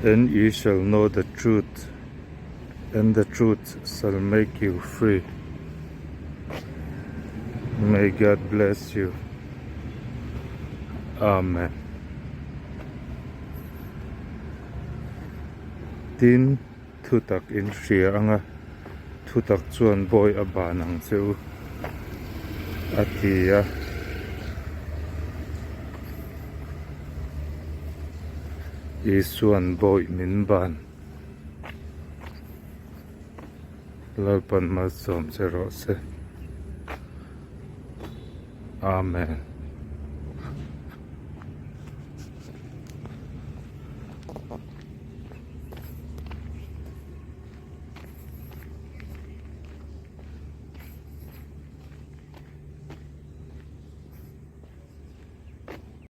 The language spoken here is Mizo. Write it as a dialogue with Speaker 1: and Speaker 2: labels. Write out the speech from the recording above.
Speaker 1: And ye shall know the truth, and the truth shall make you free. May God bless you. Amen. Tin, thutak in hria anga thutak chuan bawi a ban ang che u a ti a. Isuan bawi min ban. Lalpan malsawm che rawh se. Amen.